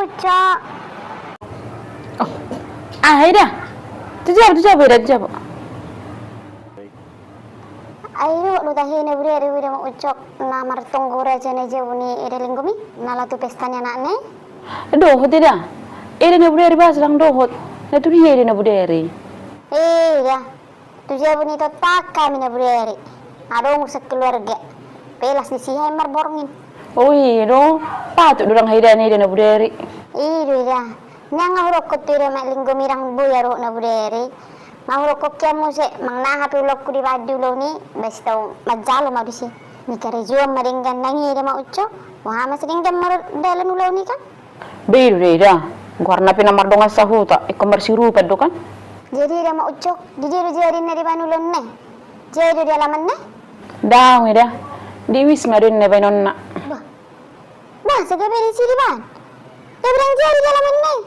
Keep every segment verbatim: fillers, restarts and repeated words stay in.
Ucok. Oh. Ah, Ida. Tu jabu, tu jabu, Ida, tu jabu. Ai do, do tahe na budari Ida ma Ucok na martonggo raja na jabu ni Ida Linggom i, na laho tu pesta ni anakna i. Dohot Ida. Ida na budari ba sedang dohot. Na tu dia Ida na budari? Eh, Ida. Tu jabu ni Tontang hami na budari. Adong sekeluarga. Pelas di siha i marborngin. Oh, i do. Patut do dang haida ni Ida na budari. I do Ida. Nian nga hudokkon tu Ida ma Linggom i dang boi aruhut na budari. Nga hudokkon hian muse, manang na hape ulaonku dibahen di ulaon i, ba sai tau manjalo ma au disi. Ni karejoan ma denggan nang i Ida ma Ucok. Boha ma sai denggan mardalan ulaon i kan? Be i do Ida. Goarna pe na mardongan sahuta, ingkon marsiurupan do kan? Jadi Ida ma Ucok, di dia do jadi na dibahen ulaonna i? Jadi do di alamanna i? Daong Ida. Di Wisma do inna bahenonna. Bah. Bah, sai gabe disi dibahen? Gabe dang jadi di alamanna i?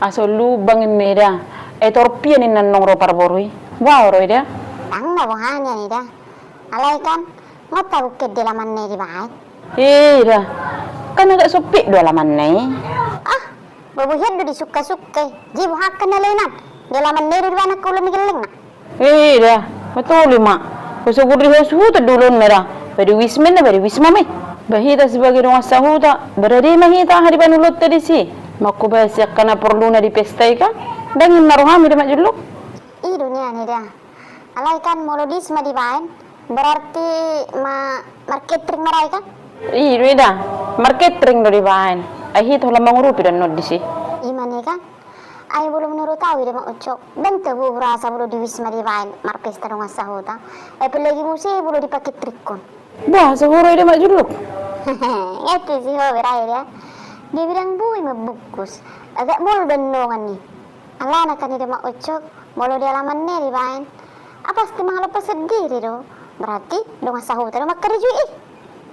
Asa lubang inna Ida. Eh, torop ia ninna nong ro parboru i. Boha ro Ida? Dang na boha nian Ida. Alai kan, nga tabukkit di alamanna i dibahen. Eh, Ida. Kan agak sempit do alamanna i. Ah, bobo hian do disukka-sukka i. Jadi boha kan na lenan? Di alamanna i do dibahen angka ulaon ni gellengna. Eh, Ida, betul ma. Pasogot di hasuhuton do ulaonna da. Ba di Wisma inna, ba di Wisma ma i. Ba hita sebagai dongan sahuta, berarti ma hita aha dibahen ulaonta disi. Mangkobasi angka na porluna di pesta i kan. Dang inna roham Ida ma Julluk? I do nian Ida. Alai kan molo di Wisma dibahen, berarti ma marketring ma ra i kan? I do Ida, marketring do dibahen. Ai hita holan mangurupi do annon disi. I ma i kan. Ai molo menurut au Ida ma Ucok, dang tabo rasa molo di Wisma dibahen marpesta dongan sahuta. Apalagi muse molo dipaketringkon. Bah, sahoro Ida ma Julluk. Ngerti si ho bera Ida. Dia bilang boi mambungkus. Agak molo dang dongan i. Alana kan Ida ma Ucok, molo di alamanna i dibahen. Ah, pasti mangalompa sendiri do. Berarti dongan sahuta do mangkarejoi i.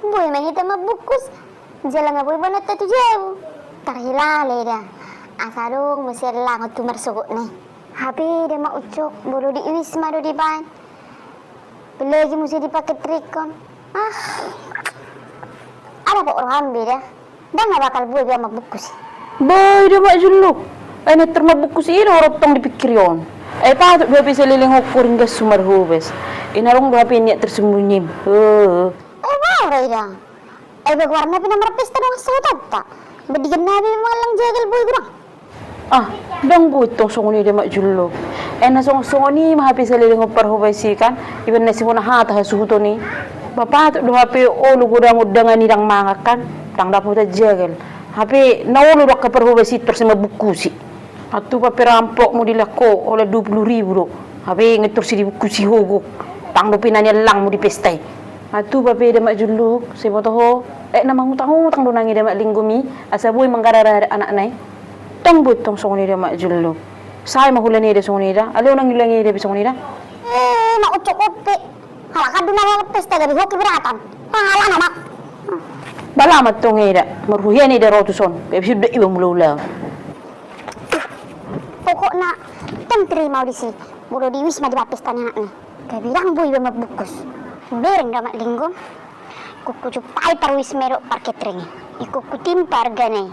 Boi ma hita mambungkus. Jala nga boi boanonta tu jabu. Tarhilala Ida. Asa adong muse allangon tu marsogotna i. Hape Ida ma Ucok, molo di Wisma do dibahen. Apalagi muse dipaketringkon. Ah. Adong pe roham be Ida. Dang na bakal boi be au mambungkus i. Bah, Ida ma Julluk. Ai na tor mambungkus i do ro tong dipingkiri on. Ai patut do hape saleleng on ringgas marhobas. Ai na adong do hape niat tersembunyi. Heeh. Eh, boha ro Ida. Ai ba goarna pe na marpesta dongan sahutanta. Ba diganna be mangallang jagal boi godang. Ah, dang boi tong songon i Ida ma Julluk. Ai na songon-songon i ma hape saleleng on parhobas i kan. Ibaen na sihona hata hasuhuton i. Ba patut do hape olo godang undangan i dang mangan kan. Dang dapotan jagal. Hape na olo do angka parhobas i tor sai mambungkusi. Antu pe perampokmu dilehon ho holan dua puluh ribu do. Hape nga tor sai dibungkusi ho gok. Dang dope na niallangmu di pesta i. Antu pe Ida ma Julluk, sai boto ho. Eh, na mangutang-utang do nang Ida ma Linggom i. Asa boi manggarara anakna i. Dang boi tong songon i Ida ma Julluk. Sai ma hulani Ida songon i da. Alai unang hulani Ida pe songon i da. Eh, ma Ucok on pe. Halak aduna pesta gabe ho keberatan. Halak anak. Ba laho ma tong Ida. Marhua hian Ida ro tuson. Gabe suda iba mula-ula. Pokokna, dang terima au disi. Molo di Wisma dibahen pesta ni anakna i. Gabe dang boi iba mambungkus. Bereng da ma Linggom. Ingkon hujumpai par Wisma i dohot par catering i. Ingkon hutimpa argana i.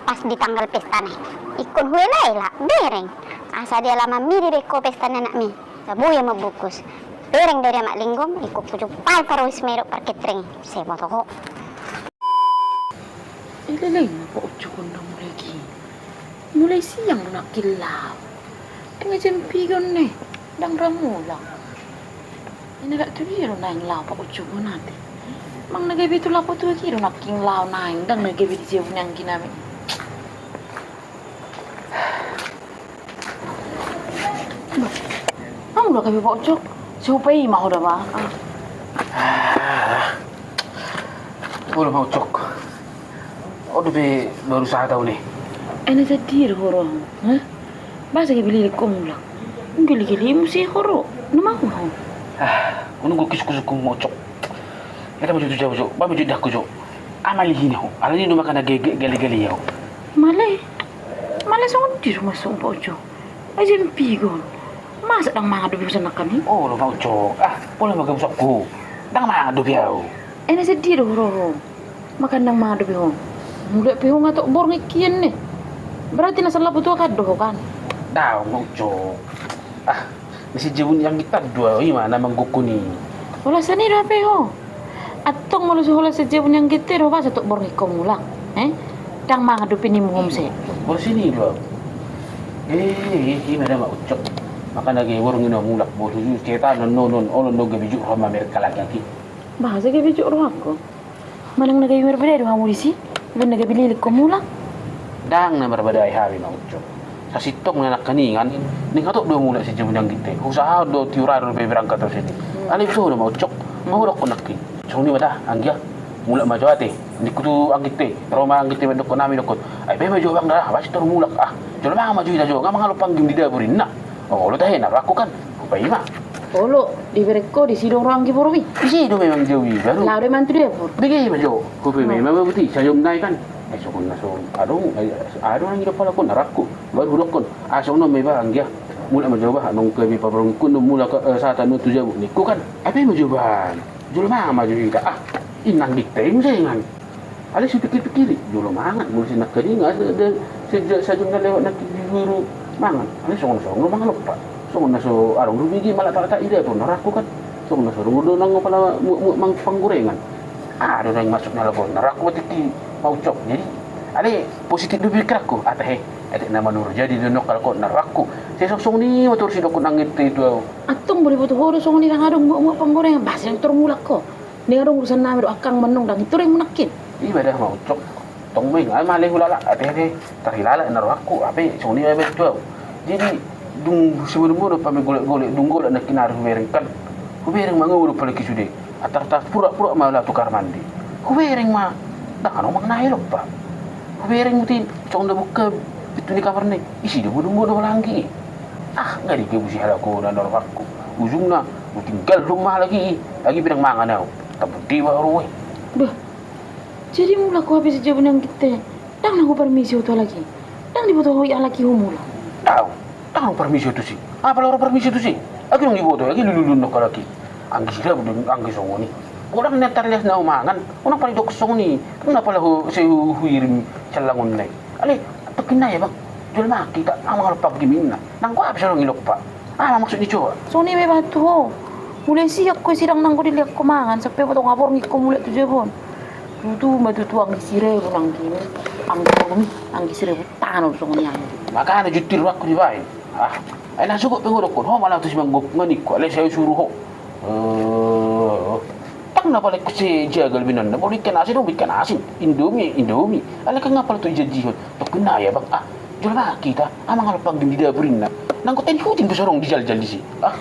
Pas di tanggal pestana i. Ingkon huela-ela, bereng. Asa di alamanmi dibahen ho pesta ni anakmi. Dang boi au mambungkus. Bereng da Ida ma Linggom, ingkon hujumpai par Wisma i dohot par catering i. Sai boto ho. Eleleng ma Pak Ucok on na mulai i. Mulai siang do nangkin laho. Dang jam piga on ne, dang ra mulak. Ai na gak tu dia do naeng laho Pak Ucok on ate. Manang na gabe tu lapo tu agia do nangkin laho naeng, dang na gabe di jabu ni anggi nami. Nang ula gabe Pak Ucok. Siupa i ma ho da ba. Ah. Olo Pak Ucok. Olo be baru sada uli. Ai na jadi do ho ro. Hah? Ba sai gabe lilik ho mulak. Geli-geli muse ho ro. Na mago ho. Ah, unang gok kisuk-kisuk ho Pak Ucok. Eda maju tu jabu jo. Ba maju dah ko jo. Amali hina ho. Alani do maka na geli-geli ho. Male. Male songon dia do masuk Pak Ucok. Ai jam piga on. Masa dang mangan dope ho sian nangkin i? Olo Pak Ucok. Ah, pola ma gabe sokku. Dang mangan dope au. Ai na jadi do ho ro. Maka dang mangan dope ho. Mulak pe ho nga tok borngin hian ne. Berarti na salah butuh kan do ho kan? Daong, Ucok. Ah, na si jabu ni anggit an do au, i ma na manggokhon i. Holan sian i do hape ho. Antong molo so holan sian jabu ni anggit i do, boasa tok borngin ho mulak? Eh? Ndang mangan dope ni muhom se. Holan sian i do au. Eh, eh, i ma da ma Ucok. Makana gabe borngin au mulak, bos, jujur, cerita non, non, non, olo, no gabe jut roham Amerika lagi ki. Boasa gabe jut rohangku? Manang na gabe marbadai do hamu disi, ibaen na gabe leleng ho mulak. Ndang na marbadai hami ma Ucok. Sasintongna nangkaningan, naeng hatop do mulak si jabu ni anggit i. Huusahahon do tiur ari dope berangkat au sian i. Hmm. Alai so do ma Ucok, ma hudokkon nangkin. Songon i ma da, anggia. Mulak ma jo ate. Ningku tu anggit i. Ro ma anggit i mandokkon hami dokkon. Ai baen ma jo abang da, boasa tor mulak. Ah, jolo mangan ma jo hita jo, nga mangalop panggim di dapur inna. Olo tahe na rohangku kan. Hupaima. Olo, dibereng ho disi do roha anggi borumi. Disi do memang jo i baru. Laho do i mangan tu dapur. Bege ma jo. Hupaima, hmm, ma buti, sajom nai kan. Eh, songon na so adong, eh, adong anggi do pala ho na rohangku. Baru hudokkon. Ah, songon on ma iba anggia. Mulak ma jo bah, nunga gabe paborngin ho mulak, eh, sahat on tu jabu. Ningku kan. Ai baen ma jo bah. Jolo mangan ma jo hita. Ah, inna anggit i muse ingan. Alai so pikir-pikir i, jolo mangan, molo sian nangkaningan, da, da, sejak sajom na lewat nangkin diburu mangan. Alai songon na so adong do mangalop, Pak. Songon na so adong do bigi malak-malak i dapur na rohangku kan. Songon na so adong do nang pala muat-muat mangan panggorengan. Ah, adong naeng masuk na laho na rohangku, atik i ma Ucok. Jadi, alai positif do pikiranku. Ah, tahe, atik na manurjadi do nang laho na rohangku. Sai songon i ma torus didokkon anggit i tu au. Antong molo diboto ho do songon i, ndang adong muat-muat panggorengan, boasa ndang tor mulak ho? Ndang adong urusan nami do angka manang, ndang i tor i mu nangkin. Iba da ma Ucok. Tong ma i nga male hulala, ate, ate, tarhilala na rohangku, hape songon i ma iba tu au. Jadi, dung siboan-boan do hami golek-golek, dung golek nangkin ari hubereng kan. Hubereng ma nga adong apalagi sude. Atar-atar pura-pura ma laho tu kamar mandi. Hubereng ma. Ndang adong manang na hudok, Pak. Hubereng ma, ate, songon na buka pintu ni kamarna i. Isi do boan-boan do halak i. Ah, nga digabusi halak on na rohangku. Ujungna, hutinggal do ma halak i. Agi pe ndang mangan au. Tambun deba ro i. Bah. Jadi mulak ho hape si jabu ni anggit i. Ndang na huparmisi ho tu halak i. Ndang diboto ho i halak i ho mulak. Daong. Ndang na huparmisi ho tusi. Apala ro parmisi tusi. Agi ndang diboto, agi lululun do halak i. Anggi sirabut do anggi songon i. Godang na tarleas na humangan. Unang pala didok songon i. Ndang na pala hu, sai hu, huirim sian langonna i. Alai, tongkin nai abang. Jolo mangan hita, nga mangalop panggim inna. Nanggo aha pe so adong ilok, Pak? Aha maksud ni coa? Songon i ma iba tu ho. Mulai sian ho i sidang nanggo dilehon ho mangan, sampe molo tung borngin ho mulak tu jabu on. Tutu ma tutu anggi sirabut anggi. Anggi sirabut tano songon i anggi. Makana jutir rohangku dibaen. Ah, ai na sogot pe nga hudokkon, ho ma laho tusi manggokhon ningku, alai sai husuru ho. Eh, ndang na pala sai jagal be inna, molo ikan asin, adong ikan asin, Indomie, Indomie. Alai kan nga pala tung dijanjihon. Tongkin nai abang, ah, jolo mangan hita, nga mangalop panggim di dapur inna. Nanggo ten huting pe so adong dijaljal disi. Ah.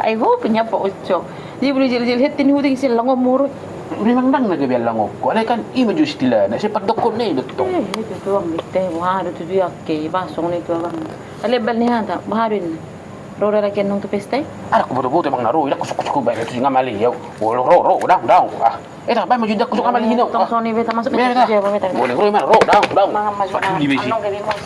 Ai ho pe nian, Pak Ucok. Jadi molo dijaljal hita ten huting sian langomu ro. Memang ndang na gabe langokku. Alai kan i ma jo istilahna, sai pandokkon na i do tong. Eh, itu tuang, ate, boha do tutu i angke, bah, songon i tu abang. Alai bal ni hata, boha do inna? Ro do halak i annon tu pesta i? Ndang huboto-boto, emang na ro, ndang husukkun-sukkun, baen tusi, nga male i au. Ro, ro, ro, daong, daong. Ah. Eh, da, baen ma jo, ndang husukkun, nga male i au. Tong songon i be, tamasuk be tu jabu be, tong. Boleh, ro, emang ro, daong, daong. Mangan ma jo, annon gabe mos.